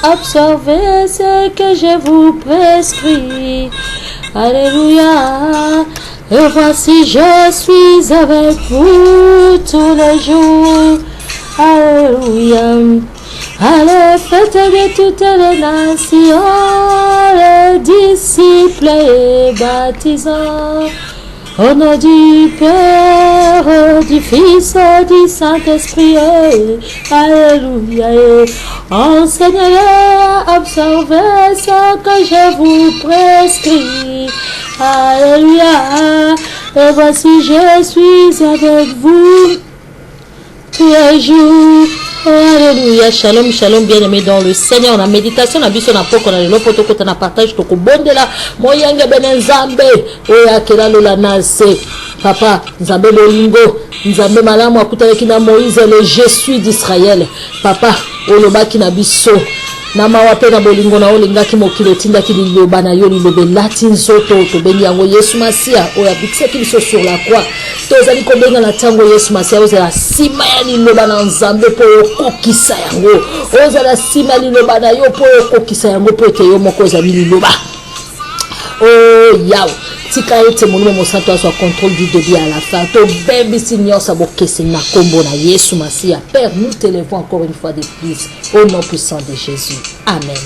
à observer ce que je vous prescris. Alléluia. Et voici, je suis avec vous tous les jours. Alléluia. Allez, faites de toutes les nations, les disciples et baptisants. Au nom du Père, du Fils, du Saint-Esprit, Alléluia. Enseignez-les à observer ce que je vous prescris. Alléluia. Et voici, je suis avec vous tous les jours. Alléluia. Shalom, shalom, bien-aimé dans le Seigneur. Na méditation, na biso na poko na lelo poto kota na partage tokobondela moyenge bene Nzambe oyo akela lola na se. Papa, Nzambe bolingo, Nzambe malamu akutanaki na Moïse le je suis d'Israël. Papa, olobaki na biso na mawa mpe na bolingo na olingaki mokili, otindaki liloba na yo, liloba elati nzoto, tobengi yango Yesu Masiya oyo abikisaki biso sur la croix. Tozali kobenga na ntango Yesu Masiya, ozala nsima ya liloba na Nzambe mpo okokisa yango, ozala nsima ya liloba na yo mpo okokisa yango, mpo ete yo moko ozali liloba. O Yawe, tika ete Molimo Mosantu azwa contrôle du début à la fin. Tobebisi nyonso bokeseni na nkombo na Yesu Masiya. Père, nous t'élevons encore une fois de plus au nom puissant de Jésus. Amen.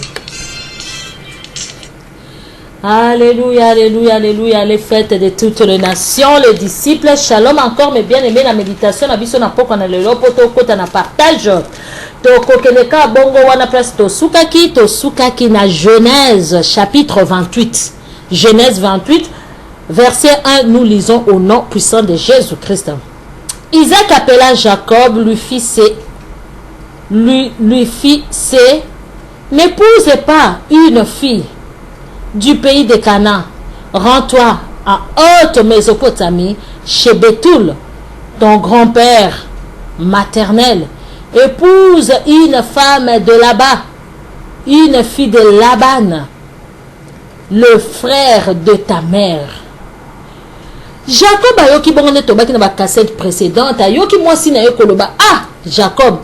Alléluia, alléluia, alléluia, les fêtes de toutes les nations, les disciples. Shalom encore, mes bien-aimés, la méditation, na biso na poko na lelo, po tokota na partage. Tokokende ka bongo wana place tosukaki, tosukaki na Genèse chapitre 28. Genèse 28, verset 1, nous lisons au nom puissant de Jésus-Christ. Isaac appela Jacob, lui fit c'est: N'épouse pas une fille du pays de Canaan. Rends-toi à Haute Mésopotamie, chez Bethuel, ton grand-père maternel. Épouse une femme de là-bas, une fille de Laban, le frère de ta mère. Jacob ayoki bongo nde tobaki na bacassette précédente, ayoki mwasi na ye koloba: Ah, Jacob,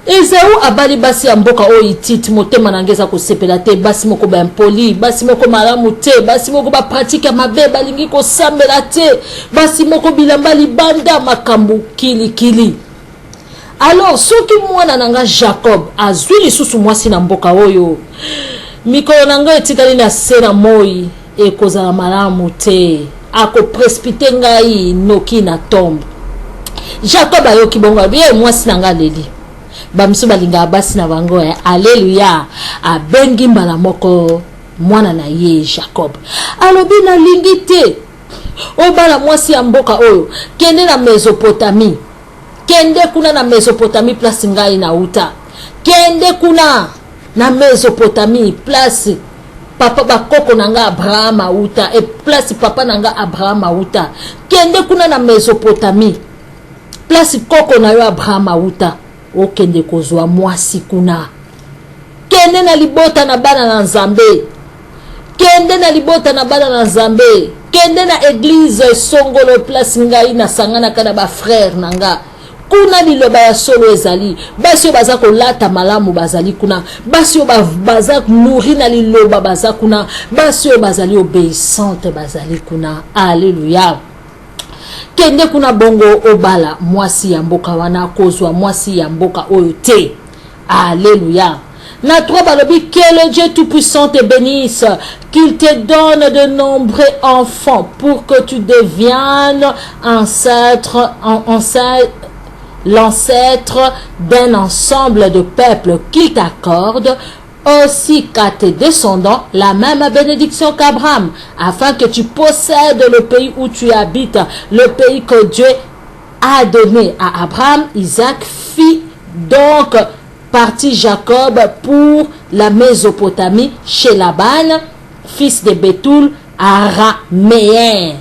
Ezau abali basi ya mboka oyo Hitite, motema na ngai eza kosepela te. Basi moko baimpoli, basi moko malamu te, basi moko bapratiques ya mabe, balingi kosambela te, basi moko bilamba libanda, makambo kilikili. Alors soki mwana na nga Jacob azwi lisusu mwasi na mboka oyo, mikolo na ngai etikali na se na moi ekozala malamu te, akoprécipiter ngai noki na tombe. Jacob ayoki bongo, alobi: Ye mwasi na ngai aleli. Bamisu balingaka basi na bango. Aleluya. Abengi mbala moko mwana na ye Jacob, alobi: Nalingi te obala mwasi ya mboka oyo. Kende na Mésopotamie, kende kuna na Mésopotamie, place ngai nauta. Kende kuna na Mésopotamie, place papa bakoko na nga Abraham auta, e place papa na nga Abraham auta. Kende kuna na Mésopotamie, place koko na yo Abraham auta, okende kozwa mwasi kuna. Kende na libota na bana na Nzambe, kende na libota na bana na Nzambe, kende na église songolo, place ngai nasanganaka na bafrère na nga. Kuna liloba ya solo ezali, basi oyo baza kolata malamu bazali kuna, basi oyo baza nourris na liloba baza kuna, basi oyo bazali obéissante bazali kuna. Alleluya. Kende kuna bongo obala mwasi ya mboka wana, kozwa mwasi ya mboka oyo te. Alleluya. Na 3 balobi: Que le Dieu Tout-Puissant te bénisse, qu'il te donne de nombreux enfants pour que tu deviennes ancêtre, ancêtre l'ancêtre d'un ensemble de peuples, qu'il t'accorde aussi qu'à tes descendants la même bénédiction qu'Abraham, afin que tu possèdes le pays où tu habites, le pays que Dieu a donné à Abraham. Isaac fit donc partir Jacob pour la Mésopotamie chez Laban, fils de Bethuel, araméen,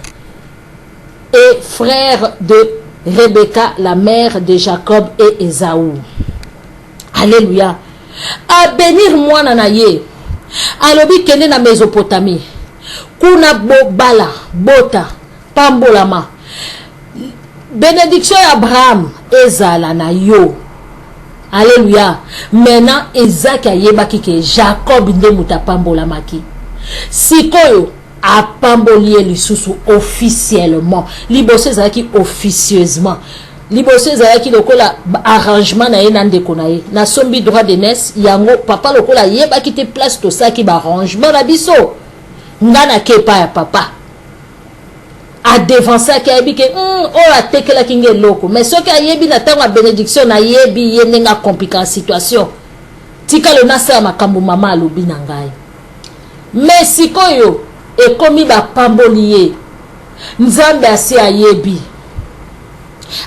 et frère de Rebecca, la mère de Jacob et Esaü. Alléluia. Abénir mwana na ye, alobi: Kende na Mésopotamie kuna, bobala, bota, pambolama, bénédiction ya Abraham ezala na yo. Alleluia. Maintenant Isaac ayebaki ke Jacob nde moto apambolamaki. Sikoyo apamboli ye lisusu officiellement. Liboso ezalaki officieusement. Liboso ezalaki lokola arrangement na ye na ndeko na ye. Nasombi droit d'aînesse yango papa lokola ayebaki te place tosalaki ba arrangement na biso. Nga nake epai ya papa. A devancaki ayebi ke oyo atekelaki nga eloko mais soki ayebi na ntango ya benediction nayebi ye ndenge akomplikaka situation tikalo nasala makambo mama alobi na ngai mais sikoyo ekomi bapamboli ye Nzambe asi ayebi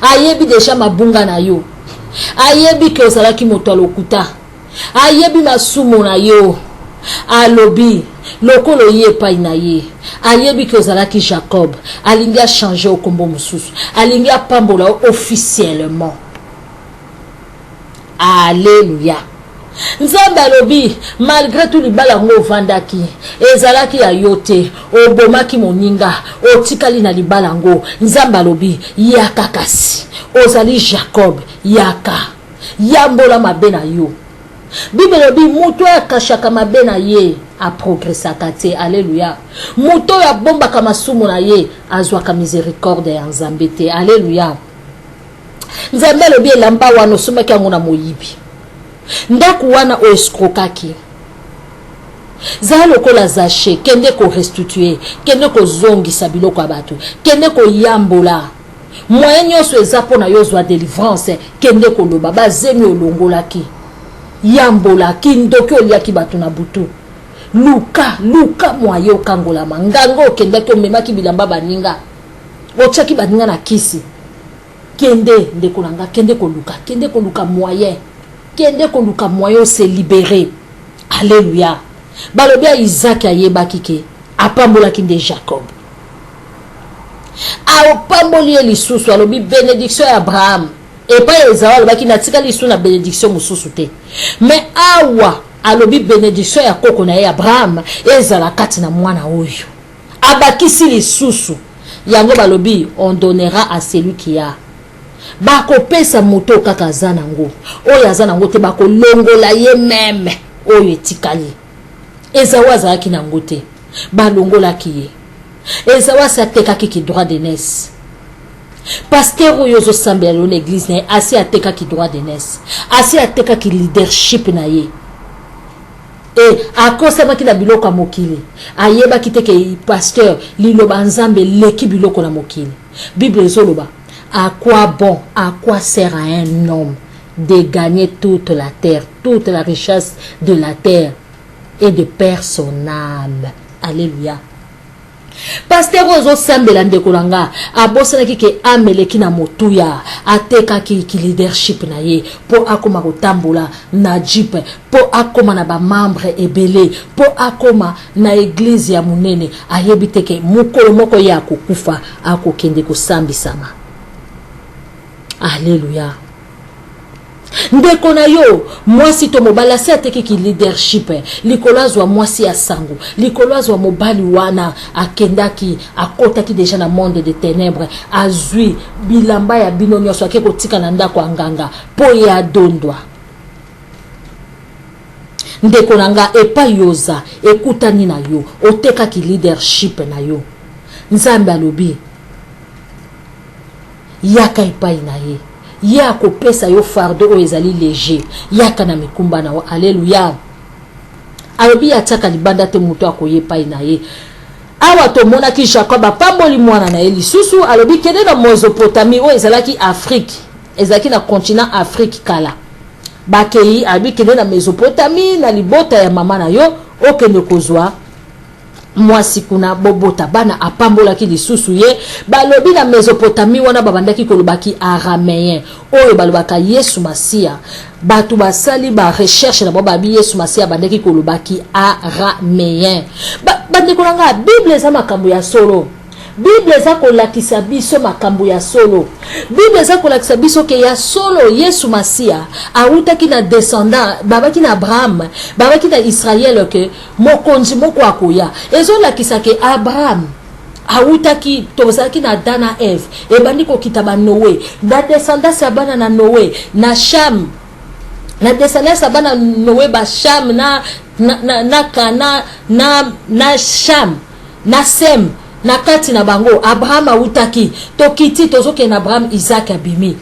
ayebi deja mabunga na yo ayebi ke ozalaki moto ya lokuta Ayebi masumu na yo. Alobi, lokola oye epai na ye, ayebi ke ozalaki Jacob, alingi a changer yo kombo mosusu, alingi apambola yo officiellement. Alleluia. Nzambe alobi, malgre tout libala yango ovandaki, ezalaki ya yo te, obomaki moninga, otikali na libala yango. Nzambe alobi, yaka kasi, ozali Jacob, yaka. Yambola mabe na yo. Bible elobi moto oyo akashaka mabe na ye aprogresaka te. Alleluia. Moto oyo abombaka masumu na ye azwaka misericorde ya Nzambe te. Alleluia. Nzambe alobi elamba wana osombaki yango na moyibi. Ndako wana o escrokaki. Zala lokola Zache, kende ko restituer, kende kozongisa biloko ya bato, kende koyambola. Moyen nionso eza pona yo ozua delivrance kende koloba ba zemi olongolaki yambola kindoki oliaki batu na butu luka luka moyen okangolama nganga okendaki omemaki bilamba baninga otiaki baninga na kisi kende ndeko na nga kende koluka kende koluka moyen kende koluka moyen ose libere alleluia balobi ya Isaac ayebaki ke apambolaki nde Jacob Apamboli ye lisusu, alobi benediction ya Abraham epai ya Ezau, alobaki natikali lisusu na benediction mosusu te. Mais awa alobi benediction ya koko na ye Abraham ezala kati na mwana oyo. Abakisi lisusu yango, balobi on donnera à celui qui a. Bakopesa moto oyo kaka aza nango, oyo aza nango te bakolongola ye meme oyo etikali. Ezau azalaki nango te, balongolaki ye. Ezau asi atekaki ki droit d'aînesse. Pasteur oyo ozo sambela lelo na eglise na ye asi atekaki droit d'aînesse. Asi atekaki leadership na ye. Et akosamaki na biloko ya mokili. Ayebaki te ke pasteur liloba Nzambe eleki biloko na mokili. Bible ezoloba à quoi bon, à quoi sert à un homme de gagner toute la terre, toute la richesse de la terre et de perdre son âme. Alléluia. Pasteur oyo ozosambela ndeko na nga abosanaki ke ame eleki na motuya, atekaki ki leadership na ye mpo akoma kotambola na jeep, mpo akoma na ba membre ebele, mpo akoma na eglise ya monene. Ayebi te ke mokolo moko ye akokufa, akokende kosambisama. Alleluia. Ndeko na yo mwasi to mobali asi ateki ki leadership likolo azwa mwasi ya sango, likolo azwa mobali wana akendaki akotaki deja na monde de tenebre, azwi bilamba ya bino nyonso ake kotika na ndako ya nganga po ye adondwa. Ndeko na nga epai yo oza ekutani na yo, otekaki leadership na yo. Nzambe alobi Yaka epai na ye. Ye akopesa yo fardeau oyo ezali leger. Yaka na mikumba na yo. Alleluia. Alobi ye atiaka libanda te moto akoya epai na ye. Awa tomonaki Jacob apamboli mwana na ye lisusu, alobi kende na Mesopotamie oyo ezalaki Afrique, ezalaki na continent Afrique kala. Bakei, alobi kende na Mesopotamie na libota ya mama na yo, okende kozwa mwasi kuna bobota bana. Apambolaki lisusu ye. Balobi na Mesopotamie wana babandaki koloba ki araméen oyo balobaka Yesu Masiya. Bato basali ba recherche na bango, babi Yesu Masiya abandaki koloba ki araméen. Bandeko na nga, Bible eza makambo ya solo. Bible eza kolakisa biso makambo ya solo. Bible eza kolakisa biso ke ya solo Yesu Masiya awutaki na descendant, babaki na Abraham, babaki na Israël ke mokonzi moko akoya. Ezolakisa ke Abraham awutaki, tozalaki na Adam na Eve, ebandi kokita ba Noe, na descendance ya bana na Noe, na Cham. Na descendance ya bana Noe, ba Cham na na na na Kana na na Cham na Sem, na kati na bango Abraham awutaki. Tokiti, tozokende na Abraham, Isaac abimi.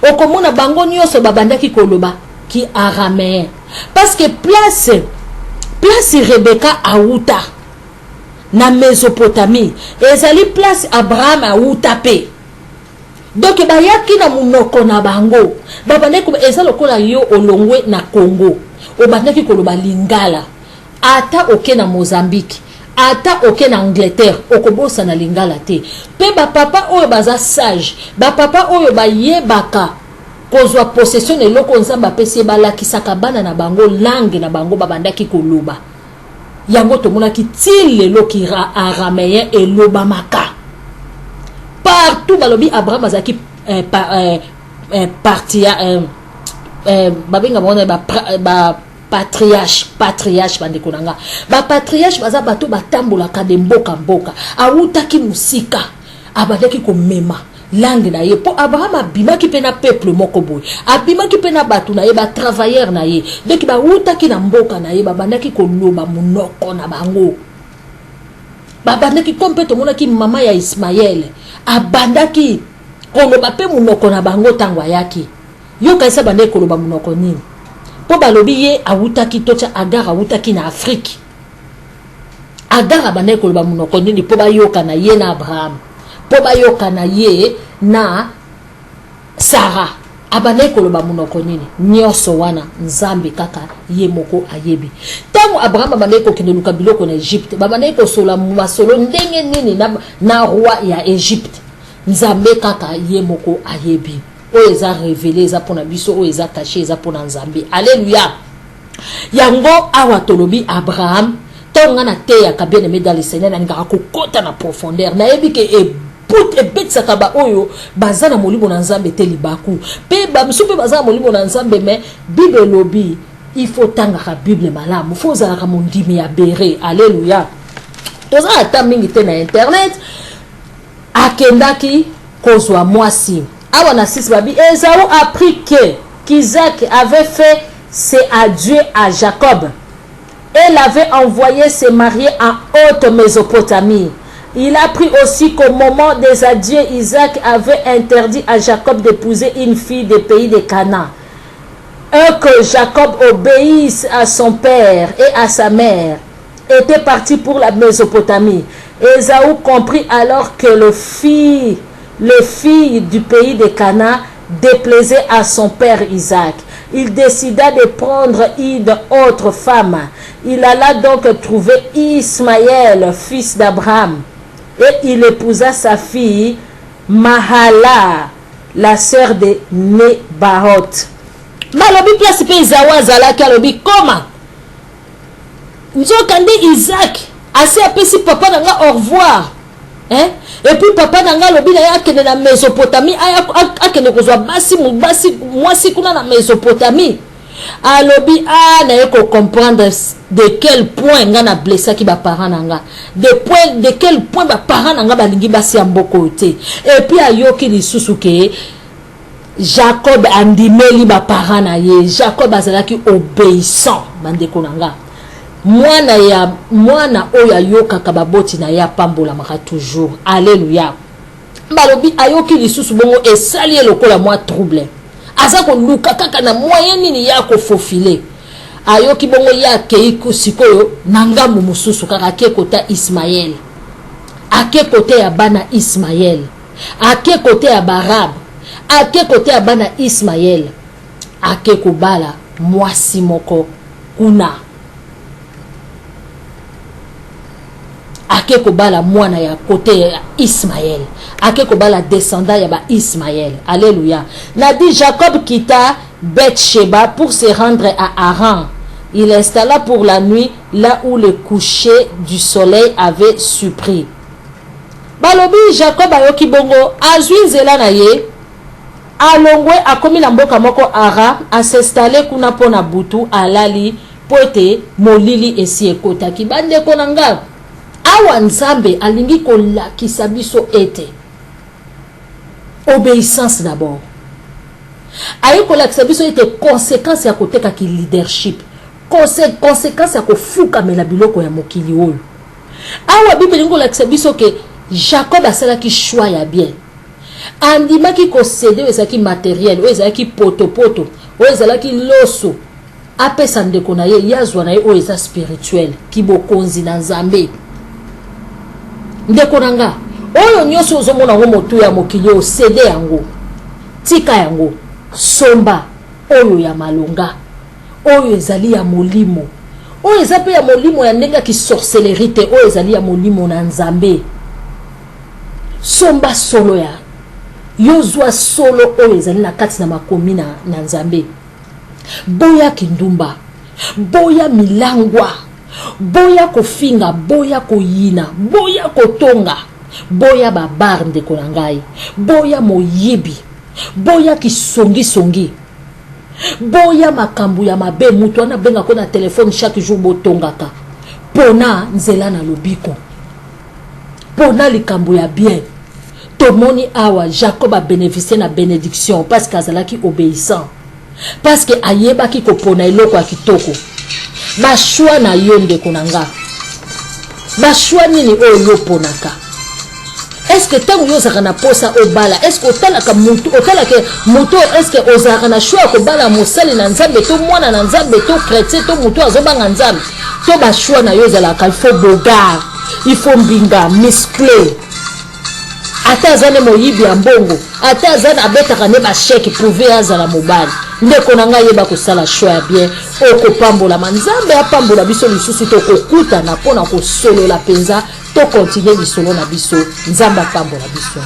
Okomona bango nyonso babandaki koloba ki araméen parce que place Rebecca awuta na Mésopotamie ezali place Abraham awuta mpe. Donc bayaki na monoko na bango, babandaki. Eza lokola yo olongwe na Congo, obandaki koloba lingala, ata oke na Mozambique, ata oke na Angleterre, okobosana lingala te. Mpe bapapa oyo baza sage, bapapa oyo bayebaka kozwa possession na eloko Nzambe apesi ye, balakisaka bana na bango langue na bango babandaki koloba. Yango tomonaki ti lelo ki araméen elobamaka partout. Balobi Abraham azalaki eh, pa, eh, eh, partia babenga bango ba patriarche. Patriarche, bandeko na nga, bapatriarche baza bato batambolaka de mboka mboka. Awutaki mosika, abandaki komema langue na ye, mpo Abraham abimaki mpe na peuple moko boye, abimaki mpe na bato na ye, batravailleur na ye. Donc bawutaki na mboka na ye, babandaki koloba monoko na bango, babandaki ko. Mpe tomonaki mama ya Ismaele abandaki koloba mpe monoko na bango ntango ayaki. Yokanisi abandaki koloba monoko nini? Mpo balobi ye awutaki, totya Agar awutaki na Afrique. Agar abandaki koloba monoko nini mpo bayokana ye na Abraham, mpo bayokana ye na Sara? Abandaki koloba monoko nini? Nyonso wana Nzambe kaka ye moko ayebi. Ntango Abraham abandaki kokende luka biloko na Egypte, babandaki kosola masolo ndenge nini na roi ya Egypte? Nzambe kaka ye moko ayebi. Oyo eza révélé eza mpona biso, oyo eza caché eza mpona Nzambe. Alleluya! Yango awa tolobi Abraham. Ntango ngai nateyaka, bien aimé dans le Seigneur, nalingaka kokɔta na profondeur. Nayebi ke ebetisaka baoyo baza na molimo na Nzambe te libaku, mpe bamisu mpe baza na molimo na Nzambe. Mais Bible elobi il faut tangaka Bible malamu, faut ozalaka mondimi ya bere. Alleluya! Toza ata mingi te na internet. Akendaki kozwa mwasi awa na 6. Babi Ezau apprit que qu'Isaac avait fait ses adieux à Jacob et l'avait envoyé se marier en haute Mésopotamie. Il apprit aussi qu'au moment des adieux, Isaac avait interdit à Jacob d'épouser une fille des pays de Canaan. Un que Jacob obéisse à son père et à sa mère était parti pour la Mésopotamie. Ésaü comprit alors que le fille du pays de Canaan déplaisait à son père Isaac. Il décida de prendre une autre femme. Il alla donc trouver Ismaël, fils d'Abraham, et il épousa sa fille Mahala, la sœur de Nebaot. Balobi place mpe Ezau azalaki, alobi koma nzoka nde Isaac asi apesi papa na nga au revoir, hein? Et puis papa na nga alobi na ye akende na Mésopotamie, akende kozwa basi mwasi kuna na Mésopotamie. Alobi a naye kocomprendre de quel point nga na blessaki baparent na nga, de quel point baparent na nga balingi basi ya mboka oyo te. Et puis ayoki lisusu ke Jacob andimeli baparent na ye. Jacob azalaki obéissant. Bandeko na nga, mwana ya mwana oyo ayokaka baboti na ye apambolamaka toujours. Alleluya! Balobi ayoki lisusu bongo, esali ye lokola mwa trouble. Aza koluka kaka na moyen nini ya kofaufiler. Ayoki bongo, ye akei sikoyo na ngambu mosusu kaka, ake kota Ismael, ake kote ya bana Ismael, ake kote ya Baarabe, ake kote ya bana Ismael, ake kobala mwasi moko kuna, ake kobala mwana ya kote ya Ismael, ake kobala descendant ya baIsmael. Alleluya! Nadi Jacob quitta Beth-Sheba pour se rendre à Haran. Il installa pour la nuit là où le coucher du soleil avait surpris. Balobi Jacob ayoki bongo, azwi nzela na ye, alongwe, akomi na mboka moko Ara, as'installe kuna mpo na butu, alali mpo ete molili esi ekotaki. Bandeko na nga, awa Nzambe alingi kolakisa biso ete obéissance d'abord. Aye kolakisa biso ete consequence ya koteka ki leadership, consequence ya kofukamela biloko ya mokili oyo. Awa Bible elingi kolakisa biso ke Jacob asalaki choix ya bien. Andimaki ko ceder oyo ezalaki materiel, oyo ezalaki potopoto, oyo ezalaki loso, apesa ndeko na ye, ye azwa na ye oyo eza spirituel, kibokonzi na Nzambe. Ndeko na nga, oyo nyonso ozomona yango motuya ya mokili oyo, ceder yango, tika yango, somba oyo ya malonga, oyo ezali ya molimo, oyo eza mpe ya molimo ya ndenge ya kisorcellerie te, oyo ezali ya molimo na Nzambe. Somba solo ya yo, zwa solo oyo ezali na kati na makomi na, na Nzambe. Boya kindumba, boya milangwa, boya kofinga, boya koyina, boya kotonga, boya babar ndeko na ngai, boya moyibi, boya kisongisongi, boya makambo ya mabe. Moto wana abengako na telefone chaque jour, botongaka pona nzela na lobiko, pona likambo ya bien. Tomoni awa Jacob a beneficie na benediction parce que azalaki obeissant, parce que ayebaki kopona eloko ya kitoko. Ba choix na yo ndeko na nga, ba choix nini oyo yo ponaka? Est-ce que ntango yo ozalaka na posa obala, est-ce que otalaka mutu, otalaka moto, est-ce que ozalaka na choix ya kobala mosali na Nzambe to mwana na Nzambe to chrétien to motu azobanga Nzambe, to ba choix na yo ezalaka il faut beau gars, il faut mbinga musclé, ata aza ne moyibi ya mbongo, ata aza abetaka ne bachèques, pourvu azala mobali? Ndeko na ngai, yeba kosala choix ya bien, okopambolama. Nzambe apambola biso lisusu, tokokutana mpona kosolola mpenza, tokontinue lisolo na biso. Nzambe apambola biso.